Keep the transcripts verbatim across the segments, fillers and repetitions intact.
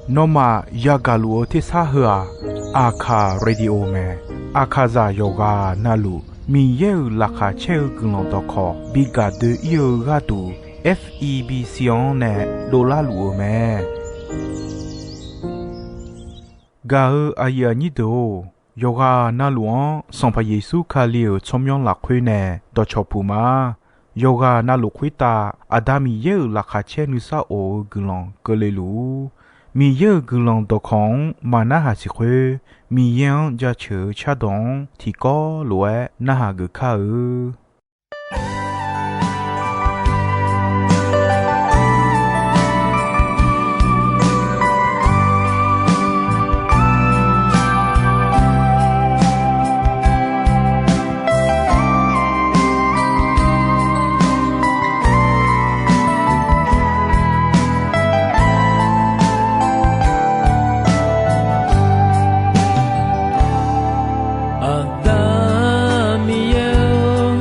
Nawmaf yagaq luf-eu tersar heu-aq, Aqkaq Radio mae. Aqkaqzaq yawqghaq navluf Miqyaer-euq laqkhaq caer-eu guiqlanq dawqkawq bi gaq doe-ir-eu gharduq, F E B C-anr nae dovlar luf-eu mae. Gaq-eu aqyuif aqnyir deuq-or, yawqghaq navluf-anr Sanqpaq Yeqsur Kali-euq tsawrmyanr lafkhoer nae dawqcawq puq ma. Yawqghaq navluf khoertav Aqda Miqyaer-euq laqkhaq caer nuisar of-eu guiqlanq keuvle luf-ur. Miqyaer-euq guiqlanq dawqkawq-anr maqnarhaq siq khoer, Miqyaer-anr jaceuq-eu cardawq-anr tiqkawv lof-aer narhaq geuf kar-eu. Aqda Miqyaer-or,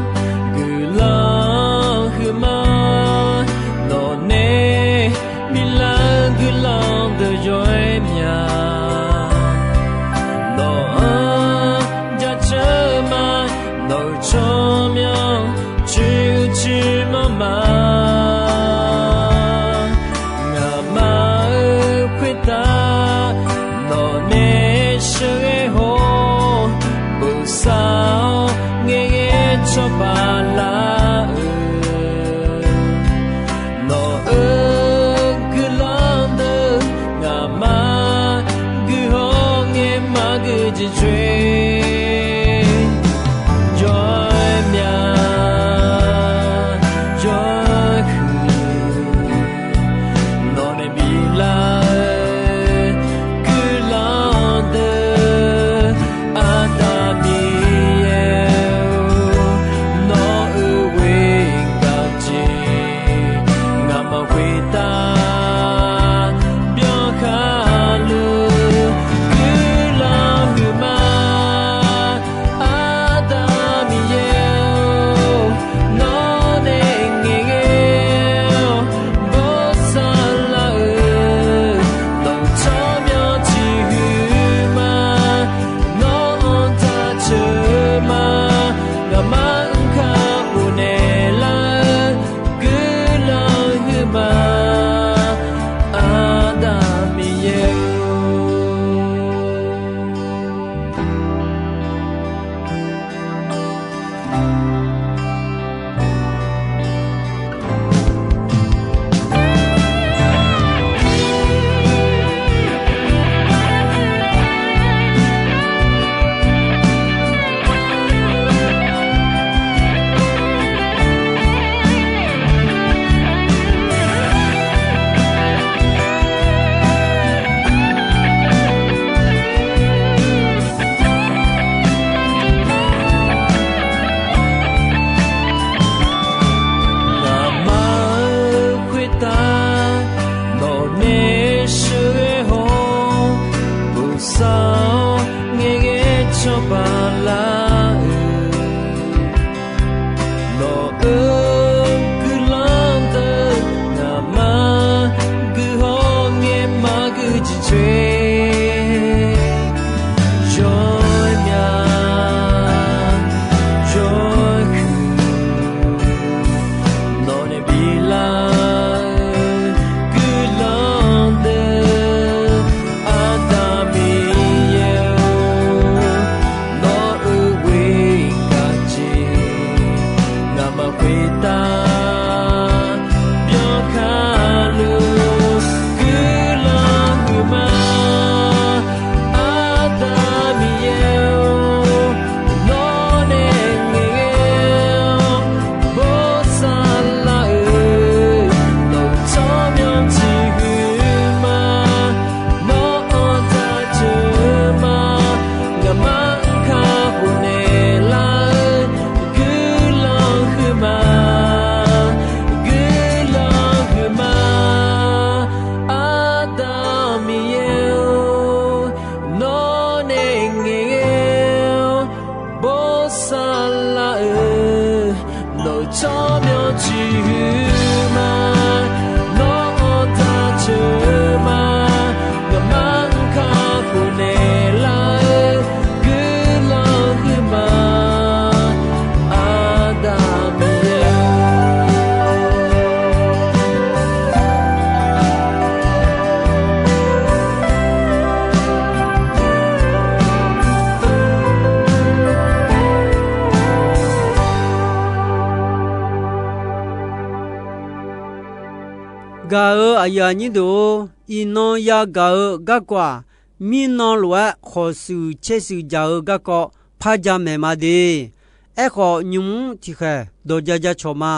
Gaq-euq aqyuif aqnyir deuq-or, iqnan yagaq-eu garkawv-aq, mirnan lof-aer khawqshuif caershuif jaq-eu garkawv par jamaeq ma de. Aerkhawf, nymq-mr tiqkhaeq dawq ja ja cawq ma.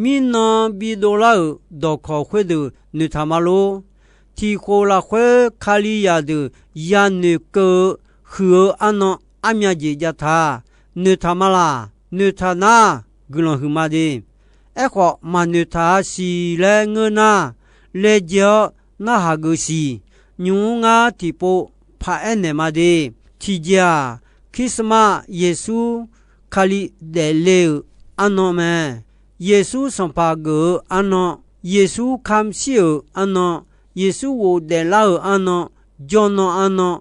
Mirnan bidov lar-euq dawqkawq khoerdeuq noeqtaq ma lor. Tiqkhof lafkhoer Kalizaq deuq yanoeq keuv-eu huiq-eu arnan armya jeq jav taq. Noeqtaq ma laq? Noeqtaq nar, guiqlanq huiq ma de. Aerkhawf, maqnoeqtaq-a siq laer ngeur nar, laejae-awr narhaq geuf siq. Nymq-mr ngar tiqpov paq-aer naeq ma de. Tiqjeq-aq, Christmas Yeqsur Kali daefle-euq arnan mae. Yeqsur Sanqpaq geuf-eu arnan, Yeqsur kamq shir-euq arnan, Yeqsur ghofdaef lar-euq arnan, jawrnan arnan,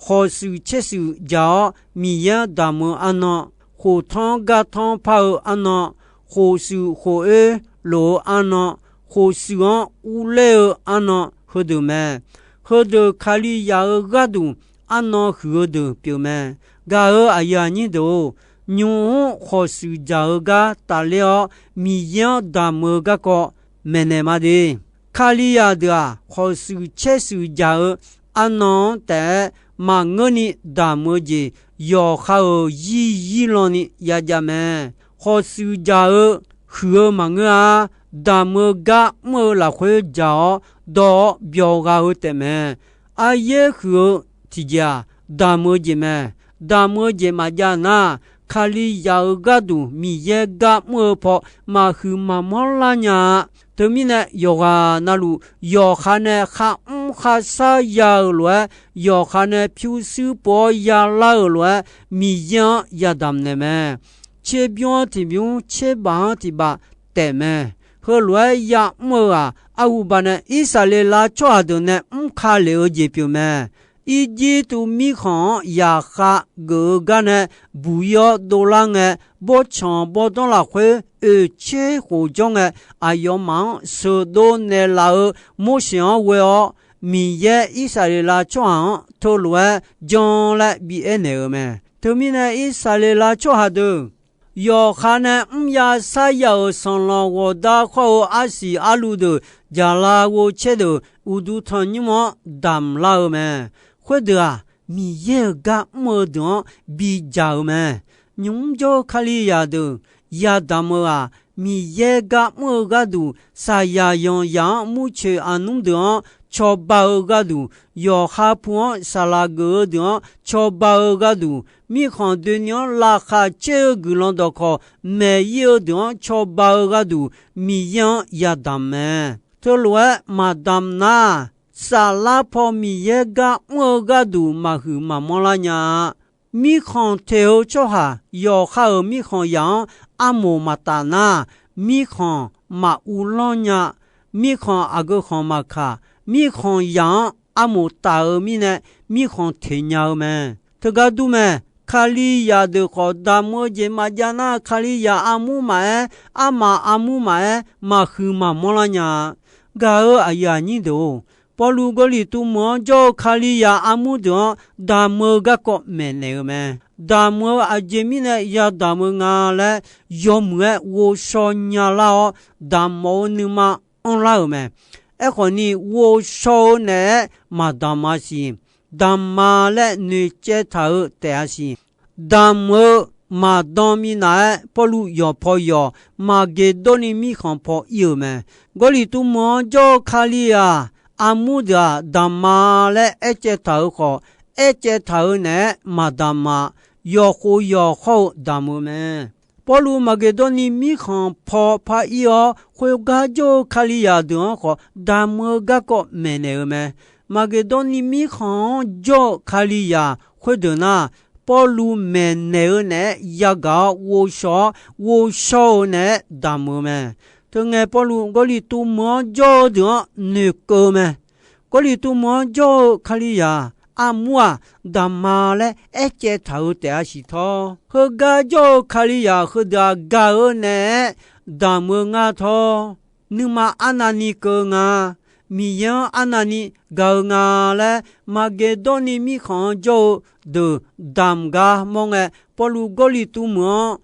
khawqshuif caershuif jaq-awr Miqyaer-anr damq-eu arnan, khoftanr gartanr par-eu arnan, khofshuif khof-oer lof-eu arnan, khofshuif-anr urler-eu arnan heudeuq mae. Heudeuq Kalizaq-eu gharduq arnan huiq-eu deuq pyeuf mae. Gaq-euq aqyuif aqnyir deuq-or, nymq-mr khawqshuif jaq-eu gar tafler-awr Miqyaer-anr damq-eu garkawv maeqnaeq ma de. Kalizaq deuq-aq, khawqshuif caershuif jaq-eu arnan-anr taef-aer maqngeurni damq-eu jeq yawqha-euq zir zir lanni ya jav mae. Khawqshuif jaq-eu huiq-eu maqngeur-a. Damq-eu gar mr-eu lafkhoer jaq-awr dawq-awr byawq gha-eu taefmae. Aryaer huiq-eu tiqjeq-aq, damq-eu jeq mae. Damq-eu jeq maqjav nar, Kalizaq-eu gharduq Miqyaer gar mr-eu paw maqhuiq maqmanr lar nya-a. Teumirnae, yawqghaq navluf yawqha nae kharmr kharshar ya-euq lof-aer, yawqha nae pyurshuir pov-awr yalar-euq lof-aer, Miqyaer-anr yadamq naeq mae. Tserbymr-anr tiqbymr, tserbaf-anr tiqbaf taef mae. Heulof-aer ya'mr-eu-aq, arhuba nae Irsaqleqlav tsawrhaq deuq nae mr ka lef-eu jeq pyeuf mae. Irjirtuv mirkhanq-anr yaqkhav geuf-eu gar nae buq-ir-awr dovlar ngae, bawrtsanq bawrdanr lafkhoer oeq tser khof jawr ngae, aqyawfmaf-anr sheuqdov naeqlaf-eu Morseq-anr ghoe-awr, Miqyaer Irsaqleqlav tsawrhaq-anr teulof-aer jan laer bi aernaeq-euq mae. Teumirnae, Irsaqleqlav tsawrhaq deuq yawqha nae mrya sarya-euq sanqlanq ghawqdar khawr-eu arsiq arluv deuq jaqlav ghovcaer deuq uqduq tanqnymr-anr damq lar-eu mae. Khoerdeuq-aq, Miqyaer-euq gar mr-eu deuq-anr bidzaq-eu mae. Nymq-mr jawr-eu Kalizaq deuq yadamq-eu-aq, Miqyaer gar mr-eu gharduq, saqyaq yanqzaq-anr murcoeq aqnmr deuq-anr cawba-eu gharduq, yawqha pu-anr saqlaq geuf-eu deuq-anr cawba-eu gharduq, mirkhanq doeni-anr laqkhaq caer-eu guiqlanq dawqkawq maeq-ir-eu deuq-anr cawba-eu gharduq, Miqyaer-anr yadamq mae. Teulof-aer maqdamq nar, saflar paw Miqyaer gar mr-eu gharduq maqhuiq maqmanr lar nya-a. Mirkhanq teq-eu tsawrhaq yawqha-euq mirkhanq yaq-anr armoq maqtaf nar, mirkhanq maquvlanr nya. Mirkhanq aqgeu khanq maqkaq, mirkhanq yaq-anr armoq taf-eu mirnae, mirkhanq teq nya-eu mae. Teugar dur mae. Kalizaq deuq khawf, damq-eu jeq maqjav nar, Kalizaq armur maqaer, armaf armur maqaer, maqhuiq maqmanr lar nya-a. Gaq-euq aqyuif aqnyir deuq-or, Pawrluv Gawrliqtu meuq-anr jawr-eu Kalizaq armur deuq-anr damq-eu garkawv maeqnaeq-eu mae. Damq-eu aqjeq mirnae yadamq-eu nga laer yawmuiq-aer ghovshaw nyalar-awr, damq mawf-eu nuima anrlar-euq mae. Aerkhawf ni, ghovshaw-eu naeq-aer maqdamq-a siq. Damq ma laer noeqcaev taq-eu taef-a siq. Damq-eu maqdan minav-aer, Pawrluv yawqpaw yawq Maqgeqdawrni mirkhanq paw ir-euq mae. Gawrliqtu meuq-anr jawr-eu Kalizaq armur deuq-aq, damq ma laer aercaev taq-euq khawf, aercaev taq-euq naeq-aer maqdamq-a. Yawqkhof yawqkhawr-eu damq-eu mae. Pawrluv Maqgeqdawrni mirkhanq paw par ir-awr, khoergar jawr-eu Kalizaq deuq-anr khawf damq-eu garkawv maeqnaeq-eu mae. Maqgeqdawrni mirkhanq-anr jawr-eu Kalizaq khoerdeuq nar, Pawrluv maeqnaeq-eu naeq-aer yagaq-awr ghovshaw-awr, ghovshaw-eu naeq-aer damq-eu mae. Teungae Pawrluv Gawrliqtu meuq-anr jawr-eu deuq-anr noeqkeuv-eu mae. Gawrliqtu meuq-anr jawr-eu Kalizaq armur-aq, damq ma laer aercaev taq-eu taef-a siq tawr. Heugar jawr-eu Kalizaq heudeuq-aq, gaq-eu naeq-aer damq-eu ngar tawr. Nuima arnavni keuv-eu nga. Miqyaer-anr arnavni gaq-eu nga laer, Maqgeqdawrni mirkhanq-anr jawr-eu deuq damq gar mawr ngae, Pawrluv Gawrliqtu meuq-anr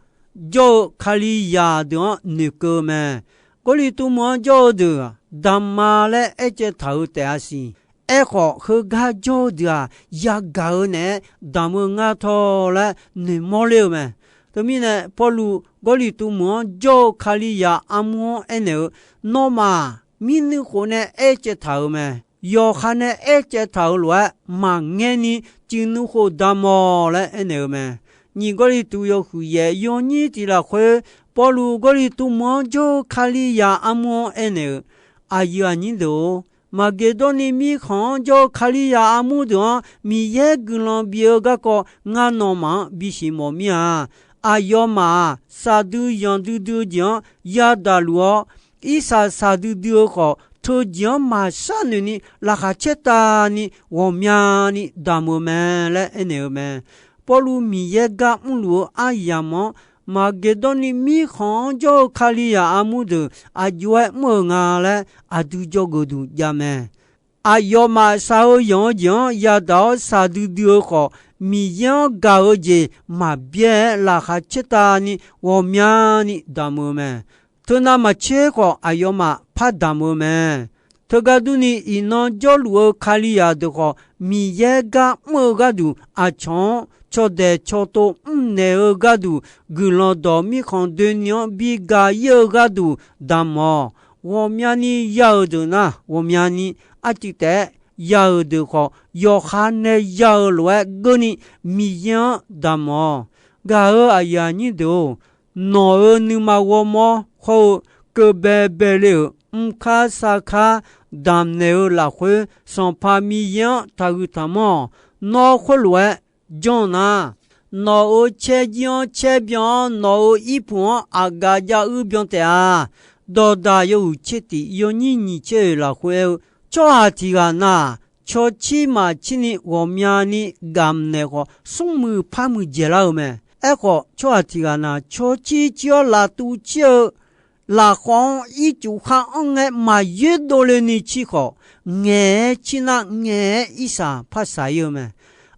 jawr-eu Kalizaq deuq-anr noeqkeuv-eu mae. Gawrliqtu meuq-anr jawr-eu deuq-aq, damq ma laer aercaev taq-euq taef-a siq. Aerkhawf, heugar jawr-eu deuq-aq, yagaq-eu naeq-aer damq-eu ngar tawr laer noeqmawr ler-eu mae. Teumirnae, Pawrluv Gawrliqtu meuq-anr jawr-eu Kalizaq armur-anr aernaeq-eu, nawmaf mirnuiv khof nae aercaev taq-euq mae. Yawqha nae aercaev taq-euq lof-aer maqngaer ni, cuiv nuiv khof damq-awq laer aernaeq-eu mae. Nyiq Gawrliqtu yawhuiq yaef yawnyir tiq lafkhoer, Pawrluv Gawrliqtu meuq-anr jawr-eu Kalizaq armur-anr aernaeq-eu, aqyuif aqnyir deuq-or, Maqgeqdawrniv mirkhanq-anr jawr-eu Kalizaq armur deuq-anr Miqyaer guiqlanq bif-eu garkawv ngar nawmaf-anr bisiq mawf mir-a. Aqyawfmaf-aq, shaqdui yanq duidui-eu jeq-anr yadaq luf-awr, irsaq shaqdui dui-eu khawf, teujeq-anr maqshar noeq ni laqkhaq caertavni ghawqmyani damq-euq mae laer aernaeq-eu mae. Pawrluv Miqyaer gar mrluf-eu aryamq-anr, Maqgeqdawrniv mirkhanq-anr jawr-eu Kalizaq armur deuq aq jov-aer mr-euq nga laer aqdui jawrgeuf duq jav mae. Aqyawfmaf shaq-eu yanq-eu jeq-anr yadaq-awr shaqdui dui-eu khawf, Miqyaer-anr gaq-eu jeq maqbyaer-aer laqkhaq caertavni ghawqmyani damq-eu mae. Teunav maqtser khawf, aqyawfmaf par damq-eu mae. Teugar durni, iqnan jawrluf-eu Kalizaq deuq khawf, Miqyaer gar mr-eu gharduq aqcawq-anr cawdaeq cawtov mrnaeq-eu gharduq, guiqlanq dawq mirkhanq doeni-anr bi gaq ir-eu gharduq damq-awq. Ghawqmyani ya-euq deuq nar, ghawqmyani arcuiv taef-aer ya-euq deuq khawf, yawqha nae ya-euq lof-aer geurni Miqyaer-anr damq-awq. Gaq-euq aqyuif aqnyir deuq-or, nawq-euq nuima ghawrmawr hawr-eu keuv baebae le-euq mrkar sarkar damqnaeq-eu lafkhoer, Sanqpaq Miqyaer-anr taqhuiq taqmanr-awq. Nawr khoerlof-aer janr nar, nawq-euq caerjir-anr caer byan-awr, nawq-euq irpuq-anr aqgaf jav uir byan taef-a. Dawqdaq yawhuiq tser tiq yawnyir nyiq tser oeq lafkhoer aer-eu, tsawrhaq tiq ghaq na-aq, cawcir maqcir ni ghawqmyani gamq naeq khawf, smrmuiq par muiq dzaeqlar-eu mae. Aerkhawf, tsawrhaq tiq ghaq na-aq, cawcir cir-awr laftuv cir-eu lafkhawf-anr ircuf khar anr ngae maqyoer dovle ni cir khawf, ngaeq-aer cir nar ngaeq-aer irsaq par saq ir-eu mae.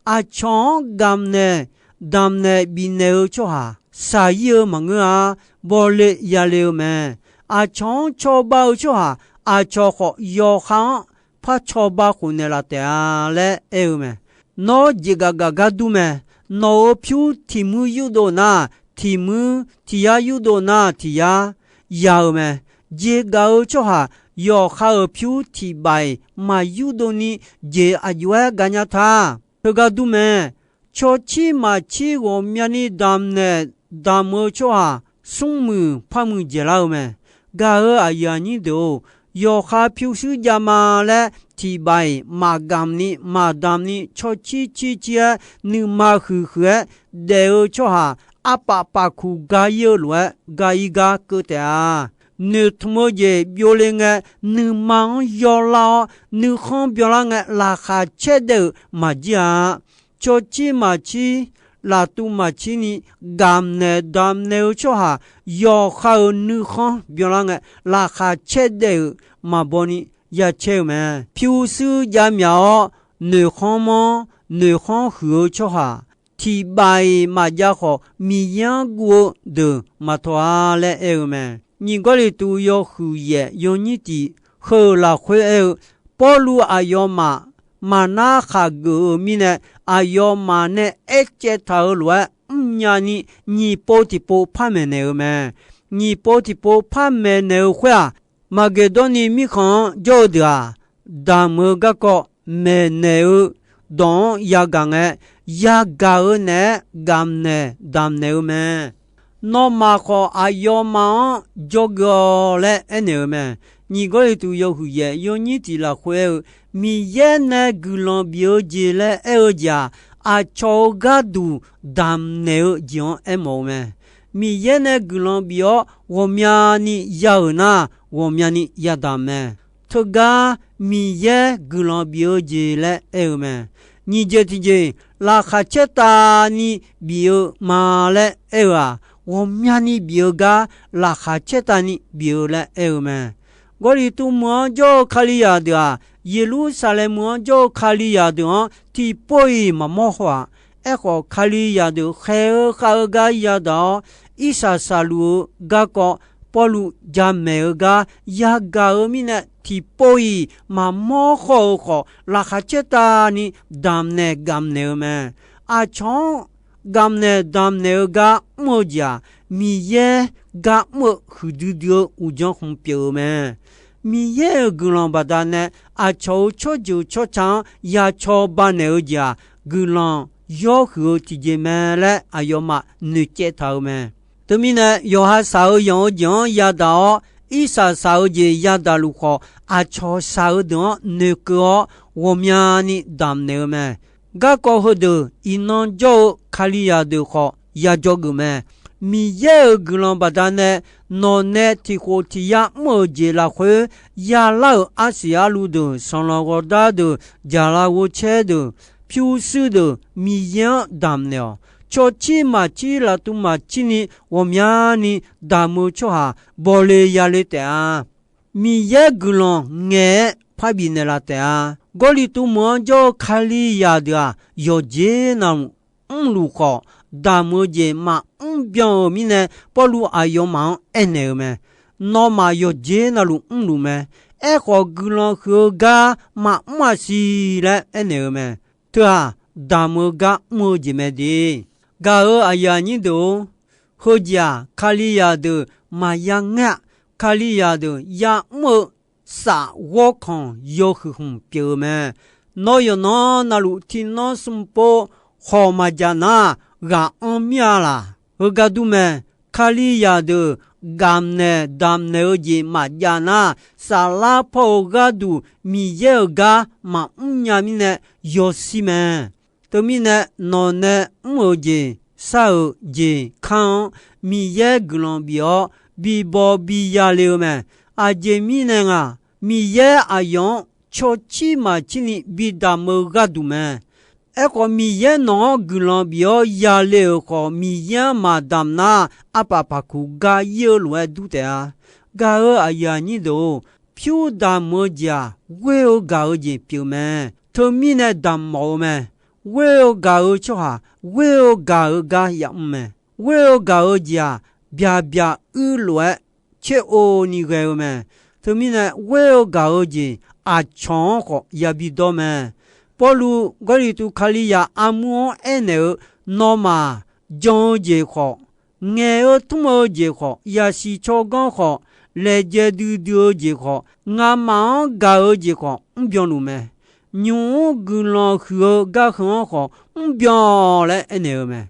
Aqcawq-anr gamq naeq damq naeq bifnaeq-eu tsawrhaq saq ir-eu maqngeur-a. Bawle yale-eu mae. Aqcawq-anr cawba-eu tsawrhaq aqcawq khawf yawqha-anr par cawba khofnaeq laf taef-a laer aer-eu mae. Nawr jeqgaf gaf gar dur mae. Nawq-euq pyur tiq muir yurdov nar, tiq muir, tiq yar yurdov nar tiq yar ya-eu mae. Jeqgaf-eu tsawrhaq yawqha-euq pyur tiq baf-iq maqyurdov ni jeq aq jov-aer gaq nya ta. Teugar dur mae. Cawcir maqcir ghawqmyani damqnaeq damq-eu tsawrhaq smrmuiq par muiq dzaeqlar-eu mae. Gaq-euq aqyuif aqnyir deuq-or, yawqha pyurshuir javma laer tiq baf-iq maqgamq ni maqdamq ni cawcir cir cir-aer nuima huiq huiq-aer daef-eu tsawrhaq arpaf pafkuq ga ir-eu lof-aer ga ir gar keuv taef-a. Noeqtmq-eu jeq byovle ngae, nuima-anr yawlar-awr nuikhanr byanlar ngae, laqkhaq caer daef-euq maqjir-a. Cawcir maqcir, laftuv maqcir ni gamq naeq damq naeq-eu tsawrhaq yawqha-euq nuikhanr byanlar ngae, laqkhaq caer daef-euq maqbaw ni ya caer-eu mae. Pyurshuir jav myaq-awr noeqkhanr manr noeqkhanr huiq-eu tsawrhaq tiq baf-iq maqjav khawf, Miqyaer-anr guv-eu deuq maqtawq-a laer aer-eu mae. Nyiq Gawrliqtu yawhuiq yaef yawnyir tiq heu-euq lafkhoer aer-eu, Pawrluv aqyawfmaf maqnar khaqgeuf-eu mirnae, aqyawfmaf nae aercaev taq-euq lof-aer mrnya ni, nyiq pov tiqpov par maeqnaeq-eu mae. Nyiq pov tiqpov par maeqnaeq-eu khoer-aq, Maqgeqdawrniv mirkhanq-anr jawr-eu deuq-aq, damq-eu garkawv maeqnaeq-eu dawq-anr yagaq ngae, yagaq-eu naeq-aer gamq naeq damq naeq-eu mae. Nawmaf khawf aqyawfmaf-anr dzawgeuf-awq laer aernaeq-eu mae. Nyiq Gawrliqtu yawhuiq yaef yawnyir tiq lafkhoer aer-eu, Miqyaer nae guiqlanq bif-eu jeq laer aer-eu jeq-aq, aqcawq-eu gharduq damq naeq-eu jeq-anr aermawf-eu mae. Miqyaer nae guiqlanq bif-awr ghawqmyani ya-euq nar, ghawqmyani yadamq mae. Teugar Miqyaer guiqlanq bif-eu jeq laer aer-eu mae. Nyiq jeq tiqjeq, laqkhaq caertavni bif-eu ma laer aer-eu-aq, ghawqmyani bif-eu gar laqkhaq caertavni bif-eu laer aer-eu mae. Gawrliqtu meuq-anr jawr-eu Kalizaq deuq-aq, Yeqlursaqlaeq meuq-anr jawr-eu Kalizaq deuq-anr tiqpov-iq maqmawr haw-aq. Aerkhawf, Kalizaq deuq khaeq-eu khav-eu gar yadaq-awr, irsaq saqluf-eu garkawv Pawrluv jamaeq-eu gar yagaq-eu mirnae, tiqpov-iq maqmawr khawr-eu khawf, laqkhaq caertavni damqnaeq gamq naeq-eu mae. Aqcawq-anr gamqnaeq damqnaeq-eu gar mr-eu jeq-aq, Miqyaer gar mr-eu huiqdui dui-eu uqdzan khmq pyeuf-eu mae. Miqyaer-euq guiqlanq baqdanae aqcawq-euq tsawrjeuq tsawrca-anr ya cawba naeq-eu jeq-aq, guiqlanq yawr huiq-eu tiqjeq mae laer aqyawfmaf noeqcaev taq-eu mae. Teumirnae, yawqha shaq-eu yanq-eu jeq-anr yadaq-awr, irsaq shaq-eu jeq yadaq luf khawf, aqcawq shaq-eu deuq-anr noeqkeuv-awr ghawqmyani damqnaeq-eu mae. Garkawv heudeuq iqnan jawr-eu Kalizaq deuq khawf yajawr geuf mae. Miqyaer-euq guiqlanq baqdanae nawq nae tiqkhof tiq yar mr-euq jeq lafkhoer, yalar-euq arsiq arluv deuq, sanqlanq ghawqdar deuq, jaqlaf ghovcaer deuq, pyurshuir deuq Miqyaer-anr damqnaeq-awq. Cawcir maqcir laftuv maqcirni ghawqmyani damq-eu tsawrhaq bawle yale taef-a. Miqyaer guiqlanq ngaeq-aer parbif naeqlaf taef-a. Gawrliqtu meuq-anr jawr-eu Kalizaq deuq-aq, yawqjeq navluf mrluf khawf, damq-eu jeq maqmr byan-euq mirnae, Pawrluv aqyawfmaf-anr aernaeq-eu mae. Nawmaf yawqjeq navluf mrluf mae. Aerkhawf, guiqlanq huiq-eu gar maqmr-a siq laer aernaeq-eu mae. Teu-aq, damq-eu gar mr-eu jeq mae de. Gaq-euq aqyuif aqnyir deuq-or, heujeq-aq, Kalizaq deuq maqya ngaer-a. Kalizaq deuq ya'mr-eu saf ghawrkanq yawhuiq hmq pyeuf-eu mae. Nawr yawqnan navluf tiqnan smq pov khawq maqjaf nar, ghaq anr mir-a laq? Heugar dur mae. Kalizaq deuq gamqnaeq damqnaeq-eu jeq maqjav nar, saflar pawr-eu gharduq Miqyaer-euq gar maqmr nya mirnae yawshir mae. Teumirnae, nawq nae mr-euq jeq, shar-euq jeq kar-anr Miqyaer guiqlanq bif-awr, bibaw biya le-eu mae. Aqjeq mirnae ngaq, Miqyaer aqyawf-anr cawcir maqcirni bidamq-eu gharduq mae. Aerkhawf, Miqyaer nawq-anr guiqlanq bif-awr yale-euq khawf, Miqyaer-anr maqdamq nar, arpaf paqkuq ga ir-eu lof-aer dur taef-a. Gaq-euq aqyuif aqnyir deuq-or, pyur damq-eu jeq-aq, ghoer-eu gaq-eu jeq pyeuf mae. Teumirnae damq mawf-eu mae. Ghoer-eu gaq-eu tsawrhaq, ghoer-eu gaq-eu gar yamr mae. Ghoer-eu gaq-eu jeq-aq, byaqbyaq uir lof-aer tser-o ni ghae-eu mae. Teumirnae, ghoer-eu gaq-eu jeq aqcawq-anr khawf yabi dawr mae. Pawrluv Gawrliqtu Kalizaq armur-anr aernaeq-eu, nawmaf jan-eu jeq khawf, ngaeq-eu tmr-eu jeq khawf, yasiq tsawrganr khawf, laejae duidui-eu jeq khawf, ngamaf-anr gaq-eu jeq khawf, mrbyan luf mae. Nymq-mr guiqlanq huiq-eu gar heu-anr khawf, mrbyan laer aernaeq-eu mae.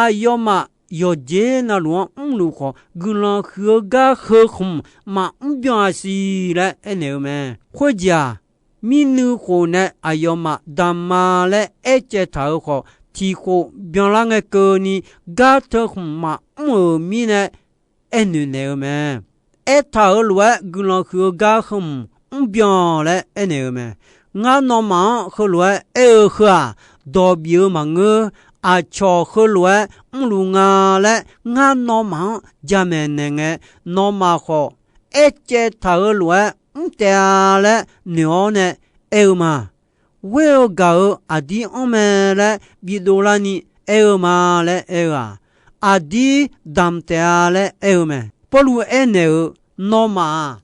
Aqyawfmaf yawqjeq navluf-anr mrluf khawf, guiqlanq huiq-eu gar heu khmq maqmr byan-a siq laer aernaeq-eu mae. Khoerjeq-aq, mirnuikhof nae aqyawfmaf damq ma laer aercaev taq-euq khawf, tiqkhof byanlar ngae keuvni gar teu khmq maqmr-euq mirnae aernoeq naeq-eu mae. Aertaq-euq lof-aer guiqlanq huiq-eu gar heu khmq mrbyan laer aernaeq-eu mae. Ngar nawmaf-anr heulof-aer aer-eu heu-aq, dawq bif-eu maqngeur. Aqcawq heulof-aer mrluf nga laer ngar nawmaf-anr jamaeq naeq ngae, nawmaf khawf aercaev taq-euq lof-aer mr taef-a laer noeq-awr nae aer-eu ma. Ghoer-eu gaq-eu aqdir anr mae laer bidov larni aer-eu ma laer aer-eu-aq, aqdir damq taef-a laer aer-eu mae. Pawrluv aernaeq-eu, nawmaf-aq,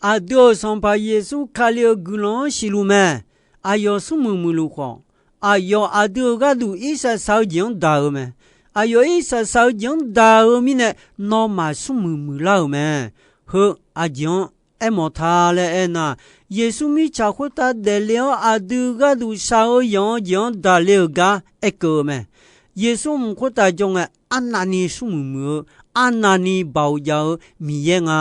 aqdui-euq Sanqpaq Yeqsur Kali-euq guiqlanq-anr siqluf mae. Aqyawf smrmuiq muiqluf khawf, aqyawf aqdui-euq gharduq irsaq saq-eu jeq-anr daq-eu mae. Aqyawf irsaq saq-eu jeq-anr daq-eu mirnae, nawmaf smrmuiq muiqlar-euq mae. Heu aqjeq-anr aermawf ta laer aernar, Yeqsur mirtsaq khoertav daefle-awr aqdui gharduq shaq-eu yanq-eu jeq-anr daqle-euq gar aerkeuv-eu mae. Yeqsur mq khoertav jawr ngae, arnavni smrmuiq muiq-eu, arnavni baoq jav-eu Miqyaer nga.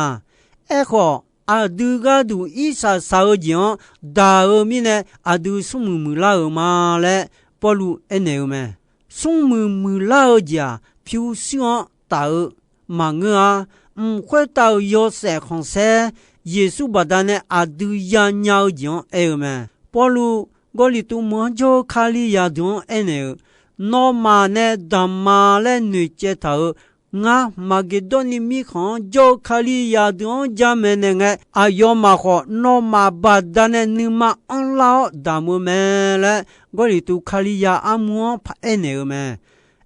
Aerkhawf, aqdui gharduq irsaq saq-eu jeq-anr daq-eu mirnae, aqdui smrmuiq muiqlar-euq ma laer Pawrluv aernaeq-eu mae. Smrmuiq muiqlar-eu jeq-aq, pyurshuir-anr taf-eu maqngeur-a. Mq khoertav-euq yawshaef khanqsaer Yeqsur baqdanae aqdui yanya-eu jeq-anr aer-eu mae. Pawrluv Gawrliqtu meuq-anr jawr-eu Kalizaq deuq-anr aernaeq-eu, nawmaf nae damq ma laer noeqcaev taq-euq, ngar Maqgeqdawrniv mirkhanq-anr jawr-eu Kalizaq deuq-anr jamaeq naeq ngae, aqyawfmaf khawf nawmaf baqdanae nuima anrlar-awr damq-eu mae laer, Gawrliqtu Kalizaq armur-anr paraer naeq-eu mae.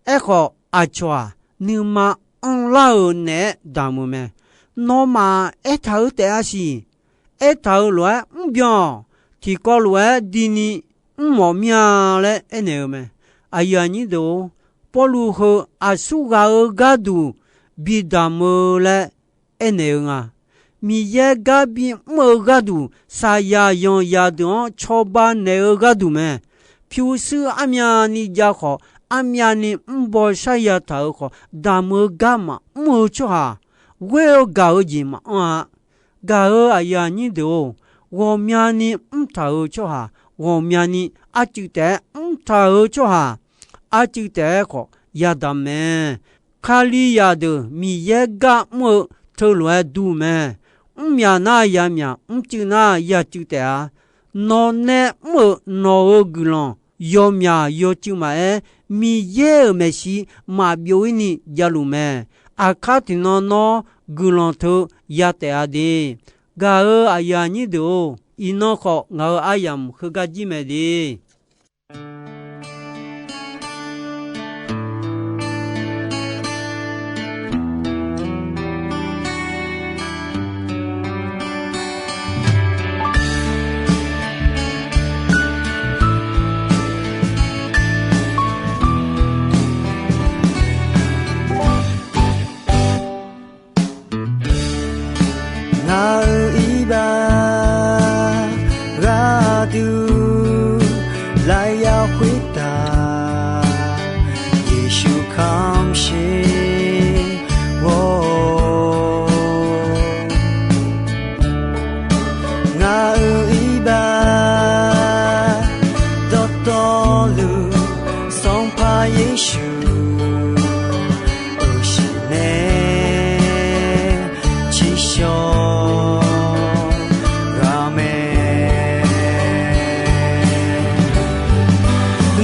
Aerkhawf, aqcawq-aq, nuima anrlar-euq naeq-aer damq-eu mae. Nawmaf aertaq-eu taef-a siq. Aertaq-euq lof-aer mrbyan-awq. Tiqkawv lof-aer dini mrmawf mir-a laer aernaeq-eu mae. Aqyuif aqnyir deuq-or, Pawrluv heu aqsurghaq-eu gharduq bi damq-eu laer aernaeq-eu nga. Miqyaer gar bimr-eu gharduq, saqyaq yanqzaq deuq-anr cawba naeq-eu gharduq mae. Pyurshuir armyavni jav khawf, armyavni mrbaw sharya taq-euq khawf, damq-eu gar maqmr-eu tsawrhaq, ghoer-eu gaq-eu jeq maqanr-a. Gaq-euq aqyuif aqnyir deuq-or, ghawqmyani mrtaq-euq tsawrhaq, ghawqmyani arcuiv taef-aer mrtaq-euq tsawrhaq, arcuiv taef-aer khawf yadamq mae. Kalizaq deuq Miqyaer gar mr-eu teulof-aer dur mae. Mr myaq nar yamyaq, mrcuiv nar yacuiv taef-a. Nawq nae mr-euq nawq-euq guiqlanq yawmyaq yawcuiv maqaer, Miqyaer-euq maeqshi maqbyov-ir ni javluf mae. Aqkar tiqnan nawr guiqlanq teu ya taef-a de. Gaq-euq aqyuif aqnyir deuq-or, iqnan khawf ngaq-euq aryamq heugar jir mae de. Ngaq-euq iqbax gharduq lafyaq khoertav Yeqsur kamq sher-awq. Ngaq-euq iqbax dawqtawvluf Sanqpaq Yeqsur uqshiq nae tsiqshawq ghaq mae.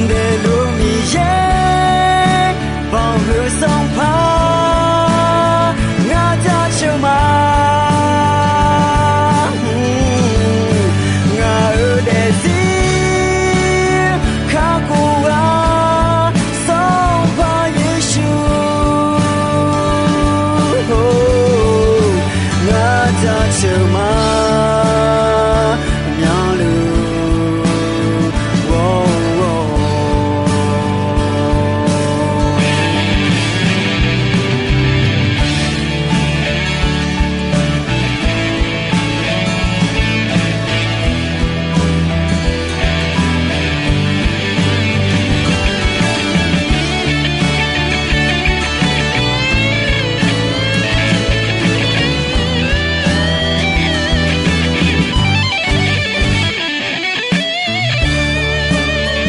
Daefluf Miqyaer banqhuiq Sanqpaq ngar jaceuq ma. Ngaq-euq daefzir kakhof ghaq Sanqpaq Yeqsur ngar jaceuq ma. Myanluf ghawr-awr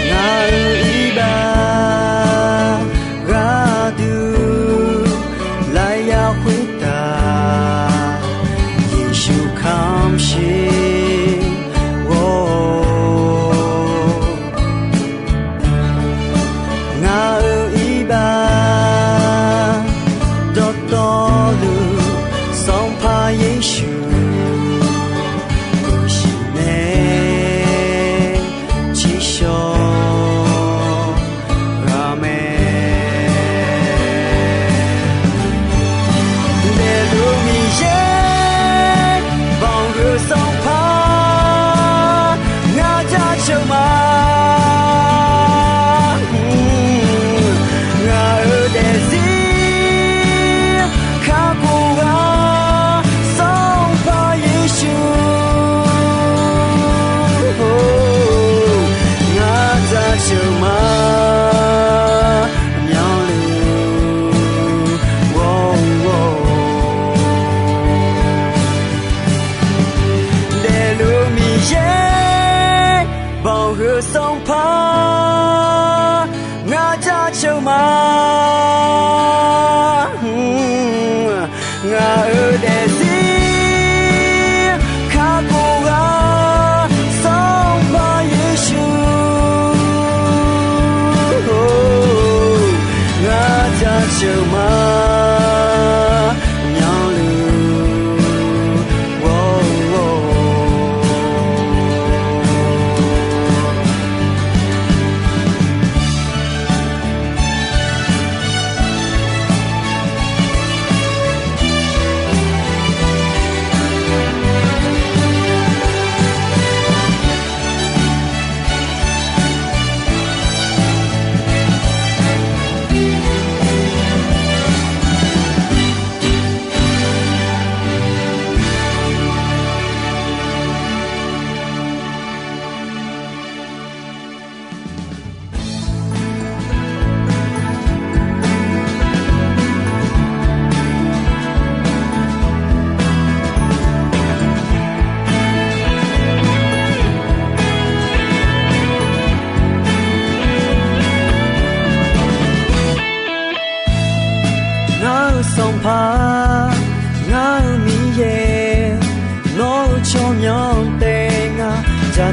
Ngaq-euq iqbax gharduq lafyaq khoertav Yeqsur kamq sher-awq. Ngaq-euq iqbax dawqtawvluf Sanqpaq Yeqsur uqshiq nae tsiqshawq ghaq mae. Daefluf Miqyaer banqhuiq Sanqpaq ngar jaceuq ma. Ngaq-euq daefzir kakhof ghaq Sanqpaq Yeqsur ngar jaceuq ma. Myanluf ghawr-awr daefluf Miqyaer banqhuiq Sanqpaq ngar jaceuq ma. Ngaq-euq daefzir kakhof ghaq Sanqpaq Yeqsur ngar jaceuq ma. Myanluf ghawr-awr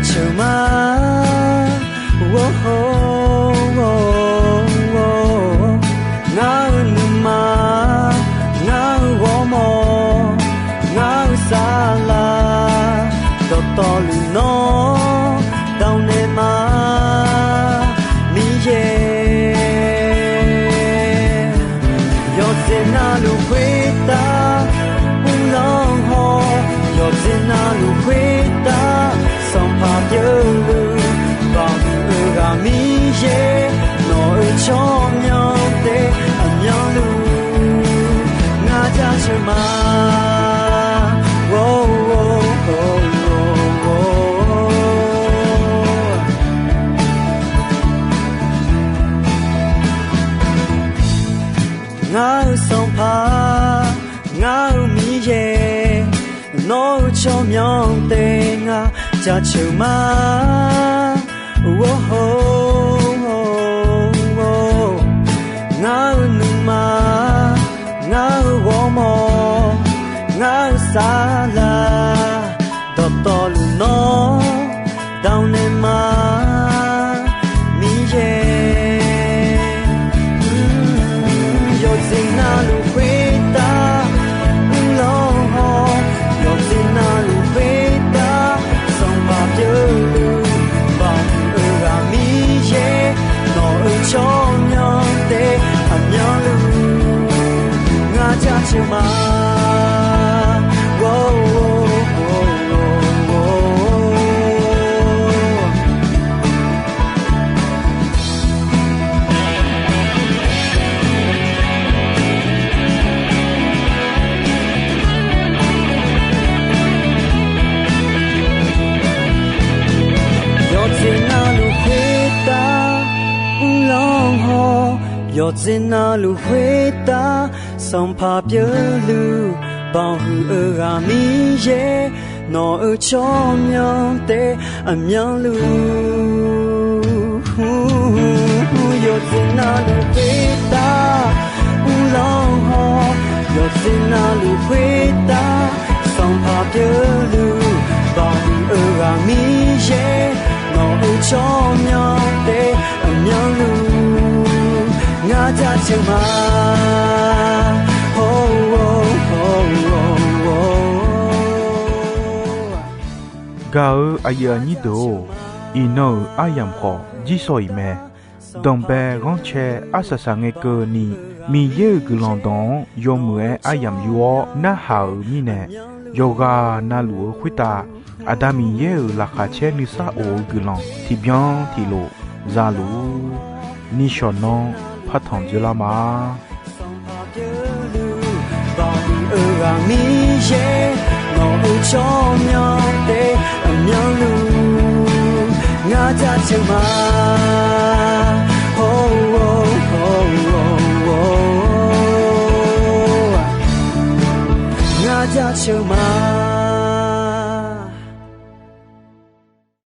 ceuq ma. Or, ngar-eu nuima, ngar-eu ghawrmawr, ngar-eu saflar, dawqtawvluf nawr dawq naeq ma, Miqyaer. Yawqjeq navluf khoertav uvlanr haw, yawqjeq navluf khoertav sanqpaq pyeufluf, baqhuiq-eu ghaq Miqyaer, nawq-euq tsawrmyanr taef aqmyanluf ngar jaceuq ma. Ngar-eu Sanqpaq, ngar-eu Miqyaer, nawq-euq tsawrmyanr taef ngar jaceuq ma. Or, ngar-eu nuima, ngar-eu ghawrmawr, ngar-eu saflar, dawqtawvluf nawr dawq naeq ma, Miqyaer. Yawqjeq navluf khoertav uvlanr haw, yawqjeq navluf khoertav sanqpaq pyeufluf, baqhuiq-eu ghaq Miqyaer, nawq-euq tsawrmyanr taef aqmyanluf ngar jaceuq ma. Yawqjeq navluf khoertav uvlanr haw, yawqjeq navluf khoertav sanqpaq pyeufluf, baqhuiq-eu ghaq Miqyaer, nawq-euq tsawrmyanr taef aqmyanluf. Yawqjeq navluf khoertav uvlanr haw, yawqjeq navluf khoertav sanqpaq pyeufluf, baqhuiq-eu ghaq Miqyaer, nawq-euq tsawrmyanr taef aqmyanluf ngar jaceuq ma. Gaq-eu aqyuif aqnyir deuq-or, iqnan-euq aryamq khawf jirsawq iq mae. Danqbae ghanrcae arsaq saq ngae keuvni, Miqyaer-euq guiqlanq dawq-anr yawmuiq-aer aryamq yur-awr narhaq-euq mirnae, yawqghaq navluf-eu khoertav Aqda Miqyaer-euq laqkhaq caer nuisar of-eu guiqlanq tiqbyan tiqlof za luf-ur. Nishawq nanr partanq dzeurlar ma. Ghaq Miqyaer, nawq-euq tsawrmyanr taef aqmyanluf ngar jaceuq ma.